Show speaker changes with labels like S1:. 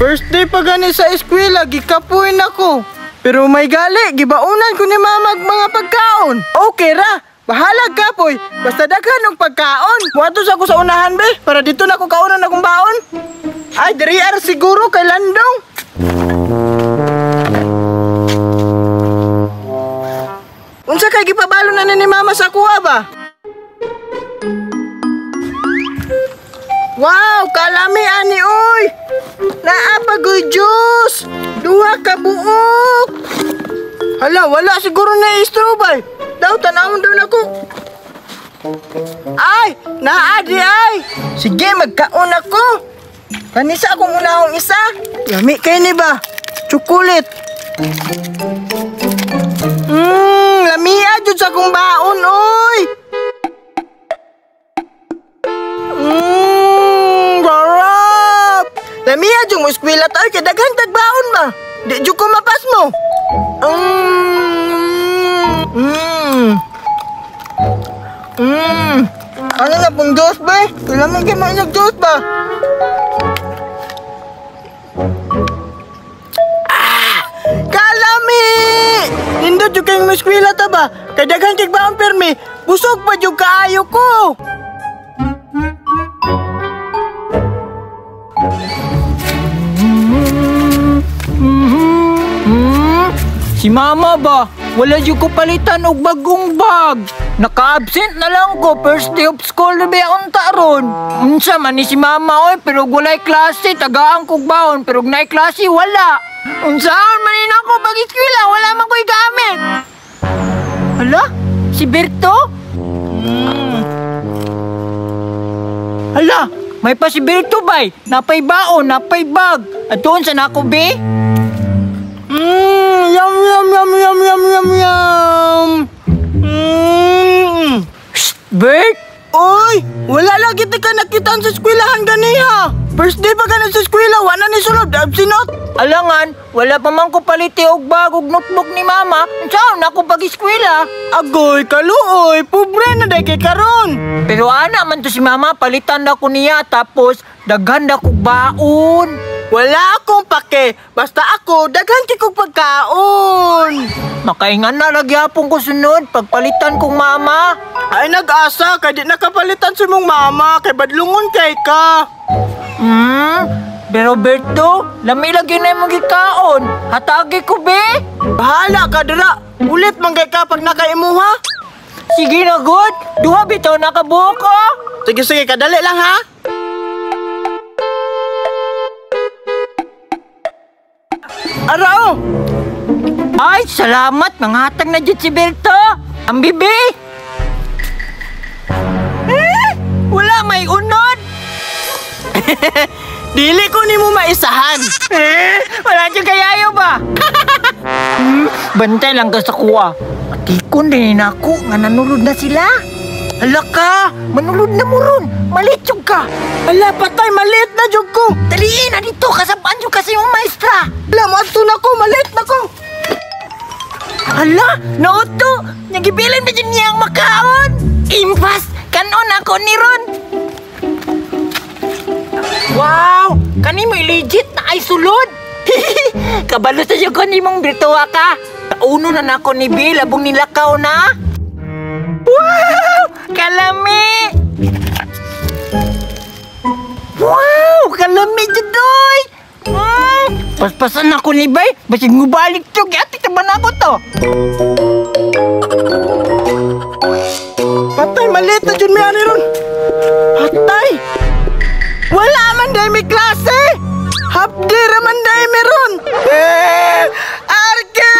S1: First day pa gani sa eskwela, gikapuin ako. Pero may gali, gibaunan ko ni mama ang mga pagkaon. Okay ra, bahala kapoy. Basta daghan og pagkaon. Muadto sa ako sa unahan be, para dito na ko kaunan akong baon. Ay, diri ar siguro kay Landong. Unsa kay gipabalo na ni mama sa kuha ba? Wow, kalami ani oy. Naa pa goy juice. Duha ka buok. Hala, wala siguro na straw bay. Daw tanawon daw nako. Ay, naa di ay. Sige, magkaon ako. Kanisa akong unahong isa. Lami kay ni ba? Chocolate. Lamia jud sa akong baon oy. Sarap. Lamia jud mo eskwela ta oy kay daghan tag baon ba. Di jud ko mapas mo. Ano na pong juice ba? Kailangan kayo mainag juice ba? Kalami! Nindot jud kayong eskwela ta ba? Kay daghan kay baon permi, busog pa jud kaayo ko.
S2: Si mama ba? Wala jud ko palitan og bagong bag. Naka-absent na lang ko first day of school na ba unta ron. Unsa man ni si mama oy, pero walay klase, tagaan kog baon, pero naay klase wala. Unsaon man ni nako pag eskwela, wala man ko'y gamit. Hala? Si Berto? Hala, may pa si Berto bay. Napay baon, napay bag. Atuon sa nako be?
S1: Yum, yum, yum, yum, yum, yum, yum.
S2: Shh, Bert!
S1: Oy, wala lagi ka nakitaan sa eskwelahan ganiha. First day pa gani sa eskwela, wala ni sulod, absinot.
S2: Alangan, wala pa man ko paliti og bag og notebook ni mama. Unsaon ako pag-eskwela?
S1: Agoy, kaluoy, pobre na day kay karon.
S2: Pero ana man to si mama, palitan na ko niya tapos daghan na kog baon.
S1: Wala akong pake, basta ako daghan kay kog pagkaon.
S2: Makaingan na nagyapon ko sunod pagpalitan kong mama.
S1: Ay nag-asa kay di nakapalitan si mong mama kay badlungon kay ka.
S2: Pero Berto, lami lagi na imong gikaon. Hatagi ko be.
S1: Bahala ka dira. Ulit man kay ka pag nakaimuha.
S2: Sige na good. Duha bitaw nakabuok ko.
S1: Sige sige, kadali lang ha. Arao.
S2: Ay, salamat. Manghatag na jud si Berto. Ang bibi. Eh, wala may unod.
S1: Dili ko nimo maisahan.
S2: Eh, wala jud kayayo ba? Bantay lang ka sa kuha. Atikon din ako nga nanulod na sila. Hala ka, manulod na mo ron. Malit jud ka.
S1: Hala, patay, malit na jud ko.
S2: Daliin na dito, kasabaan jud kasi yung maestra.
S1: Hala, moadto na ko, malit na ko.
S2: Hala, nauto. Nagibilin ba dyan niya ang makaon? Impas, kanon ako ni Ron. Wow, kani mo legit na ay sulod. Kabalo sa iyo ko ni mong birtuwa ka. Kauno na nako ni Bill, abong nilakaw na. Wow, kalami. Wow, kalami judoy. Paspasan ako ni Bay, basig mubalik to, giati taban ako to.
S1: Patay, maliit na jud mi ani ron. Patay. Wala man day mi klase. Hapdi ra man day mi ron. Eh, Arke!